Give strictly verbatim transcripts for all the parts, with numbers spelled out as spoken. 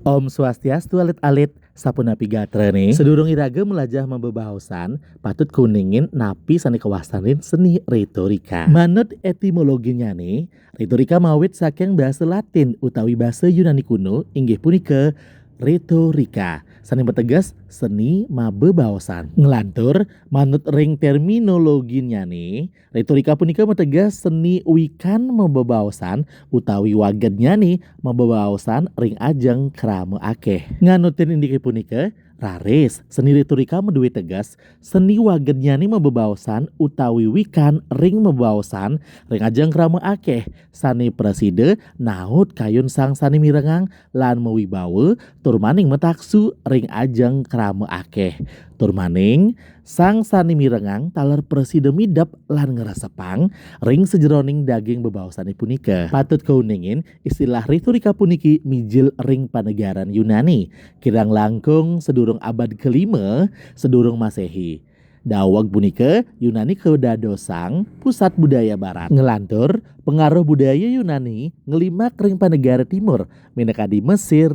Om Swastiastu, alit-alit. Sapunapi gatrané? Sadurung iraga mlajah mabebaosan, patut kauningin napi sané kawastanin seni rétorika. Manut étimologinnyané, rétorika mawit saking basa Latin utawi basa Yunani kuno, inggih punika rhetorica, sané mateges seni mabebaosan. Nglantur, manut ring terminologinnyané, rétorika punika mateges seni wikan mabebaosan utawi wagednyané mabebaosan ring ajeng krama akéh. Nganutin indike punika, raris seni rétorika madué teges seni wagednyané mabebaosan utawi wikan ring mabebaosan ring ajeng krama akéh, sané prasida naut kayun sang sané mirengang lan mawibawa, tur maning mataksu ring ajeng krama akéh. Tur maning, sang sané mirengang taler prasida midep lan ngresepang ring sajeroning daging bebaosané punika. Patut kauningin, istilah rétorika puniki mijil ring panegaran Yunani, kirang langkung sadurung abad kelima sadurung Maséhi. Daweg punika, Yunani kadadosang pusat budaya Barat. Nglantur, pengaruh budaya Yunani nglimbak ring panegara Timur, minakadi Mesir,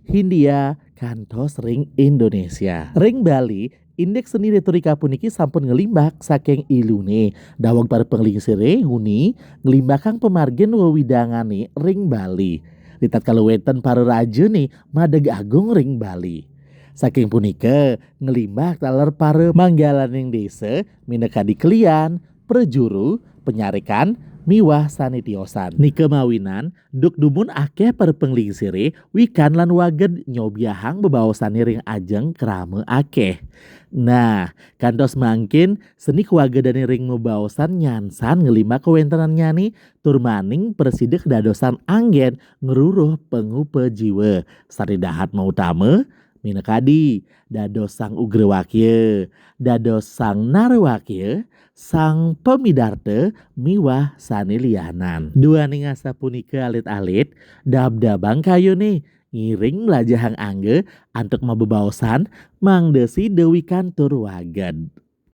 Hindia, kantos ring Indonesia. Ring Bali, indik seni rétorika puniki sampun nglimbak saking iluné. Daweg para panglingsiré nguni nglimbakang pamargin wewidangané ring Bali. Ritatkala wénten para rajané madeg agung ring Bali. Saking punika, nglimbak taler para manggalaning désa, minakadi kelian, prajuru, panyarikan, miwah sané tiosan. Nika mawinan, duk dumun akéh para panglingsiré wikan lan waged nyobiahang bebaosané ring ajeng krama akéh. Nah, kantos mangkin seni kawagedané ring mabebaosan nyansan nglimbak kawéntenannyané, tur maning prasida kadadosang anggén ngruruh pangupa jiwa. Sané dahat mautama, minakadi, dados sang ugrawakya, dados sang narawakya, sang pamidarta, miwah sané lianan. Duaning asapunika, alit-alit, dabdabang kayuné ngiring mlajahang angga antuk mabebaosan, mangda sida wikan tur waged.